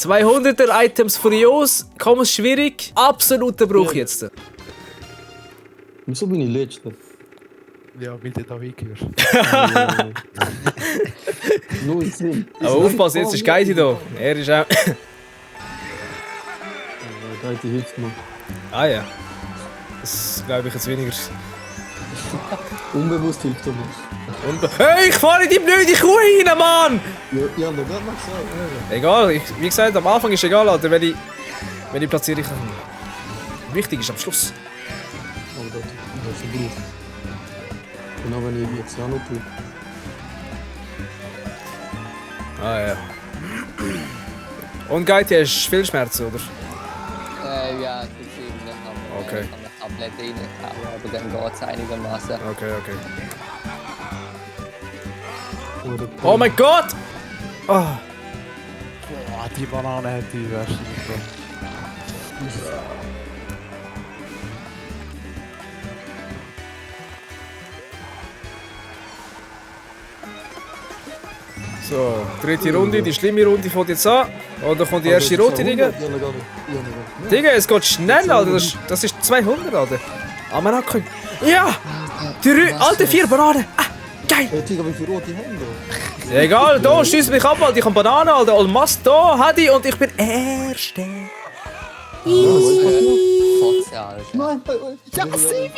200er Items furios, kaum schwierig. Absoluter Bruch jetzt. Wieso bin ich Letzter? Ja, weil du da weggehörst. Null Sinn. Aber aufpassen, jetzt ist Geiti da. Er ist auch... Geiti hilft mir. Ah ja. Das glaube ich jetzt weniger. Unbewusst hilft er mir. Hey, ich fahre in die blöde Kuh rein, Mann! Ja, noch gar nicht gesagt. Egal, wie gesagt, am Anfang ist egal, Alter, welche Platzierung ich habe. Wichtig ist am Schluss. Aber das ist ein Bruch. Genau, wenn ich jetzt ja noch tue. Ah ja. Und Geiti, hast du viel Schmerzen, oder? Ja, das ist eben nicht, aber Okay. ich habe eine Tablette reingehauen, aber dann geht es einigermaßen. Okay. Oder Oh mein Gott! Oh. Boah, die Banane hat die Wäsche bekommen. So, dritte Runde, die schlimme Runde fängt jetzt an. Oder kommt die erste rote, Digga? Digga, es geht schnell, Alter. Das ist 200, Alter. Ah, man hat kein... Ja! Alte 4 Bananen! Ah, geil! Digga, wie viele rote Hände? Ja, egal, da schießt mich ab, Alter. Ich habe Bananen, Alter. Almas da, hat ich und ich bin Erste. Fotze, Alter. Nein, ja, Sebi!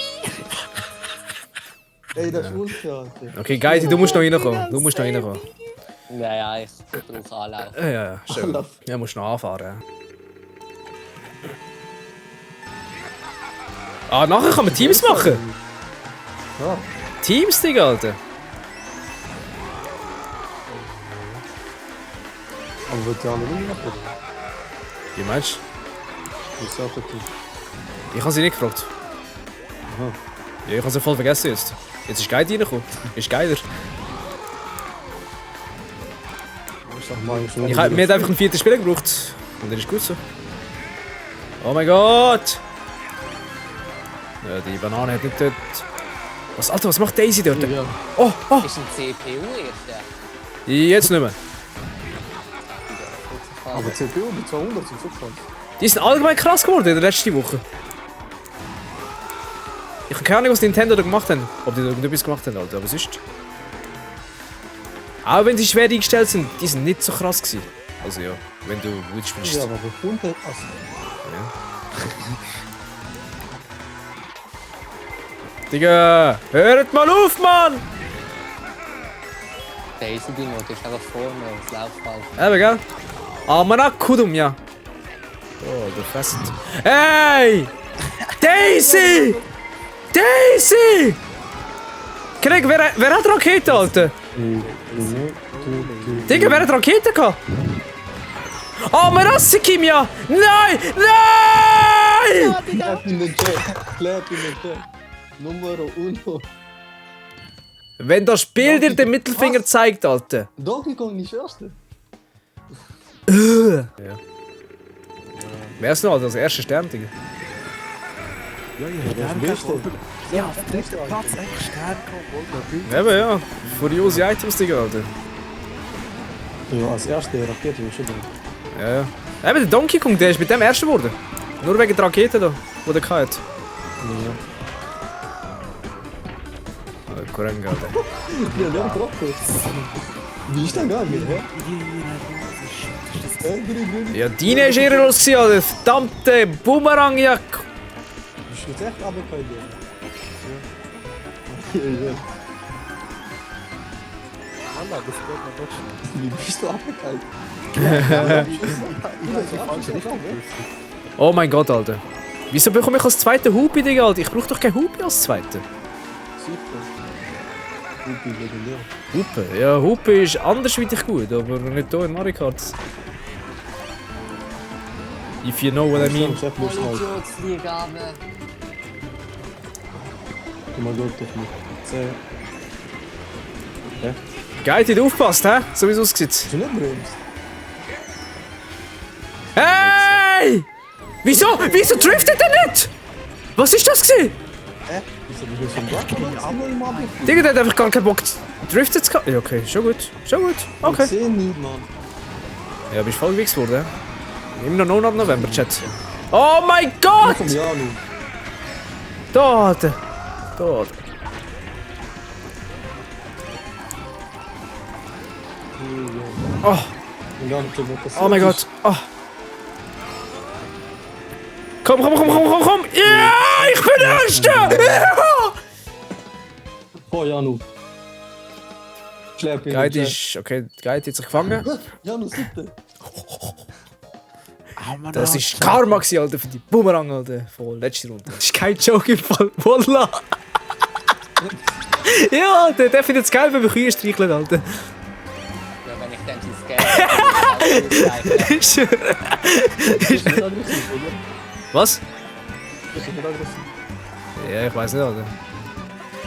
Ey, das ist unfair, Alter. Okay, Geiti, du musst noch reinkommen. Ja, ich brauche Anlauf. Ja, schön. Anlauf. Ja, musst noch anfahren. Ja. Ah, nachher kann man Teams machen. Ja. Teams, Digga, Alter. Aber wird ja alle nicht machen. Wie meinst Ich sag das. du? Ich habe sie nicht gefragt. Aha. Ja, ich habe sie voll vergessen jetzt. Jetzt ist Geiti reingekommen. Ist geiler. Mir hat einfach einen 4. Spieler gebraucht. Und der ist gut so. Oh mein Gott! Ja, die Banane hat nicht dort... Alter, was macht Daisy dort? Ja. Oh! Ist ein CPU erst, Jetzt nicht mehr. Aber CPU mit 200 sind so krass. Die sind allgemein krass geworden in der letzten Woche. Ich habe keine Ahnung, was Nintendo da gemacht haben. Ob die da irgendetwas gemacht haben, Alter. Aber sonst... Auch wenn sie schwer eingestellt sind, die sind nicht so krass gewesen. Also ja, wenn du gut spielst. Ja, aber gefunden hast Digga, hört mal auf, Mann! Daisy Bingo, das ist einfach vorne, das Laufball. Eben, gell? Almanak Kudum, ja. Oh, du fest. Hey! Daisy! Daisy! Krieg, wer hat Rakete, Alter? Digga, wer hat Rakete gehabt? Oh, Merassikim, ja! Nein! Nein! Clap in den Chat. Clap in den Chat. Numero uno. Wenn das Spiel dir den Mittelfinger zeigt, Alter. Donkey Kong ist Erste. Ja. Wer ist noch, Alter? Das erste Stern, Digga. Ja, ja, auf den dritten Platz einfach Stern kommen. Eben, ja. Furiose Items, Digga, Alter. Ja, als erste Rakete ist schon drin. Ja. Eben, der Donkey Kong, der ist mit dem ersten geworden. Nur wegen der Rakete da, die der hatte. Ja. Korenga, Alter. Ja, der Tropfen. Wie ist der gegangen, hä? Ja, deine ist ehrenlos gewesen, Alter. Verdammte Boomerang-Jack. Bist du jetzt echt runtergefallen? Ja. Alter, das geht mir doch schon. Wie bist du runtergefallen? Oh mein Gott, Alter. Wieso bekomme ich als zweiter Hupi, Digga, Alter? Ich brauche doch keinen Hupi als zweiter. Super. Hupi legendär. Hupe? Ja, Hupe ist andersweitig gut, aber nicht hier in Mario Kart. If you know what I mean. Munitionsligabe. Oh mein Gott, doch nicht. Sehr. Geil, du aufgepasst, hä? So wie es aussieht. Hast du nicht bremst? Hey! Wieso? Wieso driftet er nicht? Was ist das gewesen? Wieso bist du so ein Gott? Digga, der hat einfach gar keinen Bock driften zu gehen. Ja, okay, schon gut. Schon gut. Okay. Ich seh nicht, Mann. Ja, bist voll gewichst worden, hä? Immer noch November, Chat. Oh mein Gott! Komm, Janu. Da! Da! Oh! Janu, check mal, was Oh mein Gott! Oh. Komm! Ja! Ich bin der Erste! Ja! Oh, Janu. Schlepp ihn. Guide ist... Okay, Guide hat sich gefangen. Janu, sitte. Das ist Karma gewesen, Alter, für die Boomerang, Alter, von letzter Runde. Das ist kein Joke im Fall. Wallah! Ja, der findet es geil, wenn wir Kühe streicheln, Alter. Ja, wenn ich dann dieses Geld. Ich schwöre. Das ist nicht aggressiv, oder? Was? Das ist nicht aggressiv. Ja, ich weiß nicht, Alter.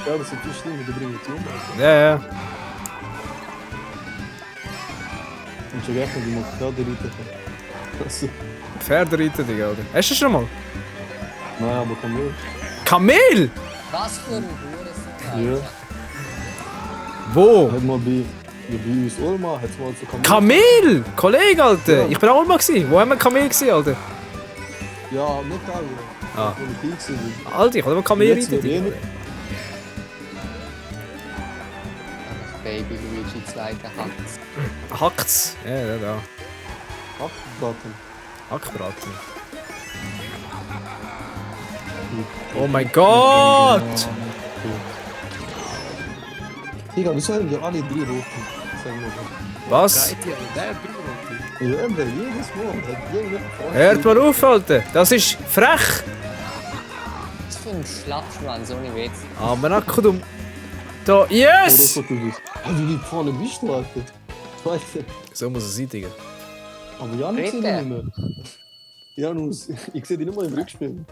Ja, das ist viel schlimmer, die bringen es um. Ja. Und schon echt noch die Pferdereiter. Also, Pferdereiter, Digga, Alter. Hast du schon mal? nein, aber komm her. Kamel? Was für ein Hurensohn. Ja. Wo? Hat mal bei uns Ulma, hat mal so Kamel! Kollege, Alter. Ja. Ich bin auch mal gewesen. Wo haben wir Kamel gesehen, Alter? Ja, nicht da, ja. Ah. Wo ich klein gewesen Alter, ich kann mal Kamel Jetzt reiten, wird Digga. eh Baby Luigi zweiter Hand. Hackt's? Ja, da. bin. Abgebraten. Hackbraten. Oh mein Gott! Digga, wieso haben wir alle 3 Roten? Sag mal. Was? Geht ja, der Bürger. Ja, aber jedes Mal hat irgendwer Hört mal auf, Alter. Das ist frech. Was für ein Schlapschwanz, ohne Witz. Aber Akudum. Da, yes! Wie weit vorne bist du, Alter? Scheiße. So muss es sein, Digga. Aber Janus sehe ich nicht mehr. Janus, ich sehe dich nicht mal im Rückspiel.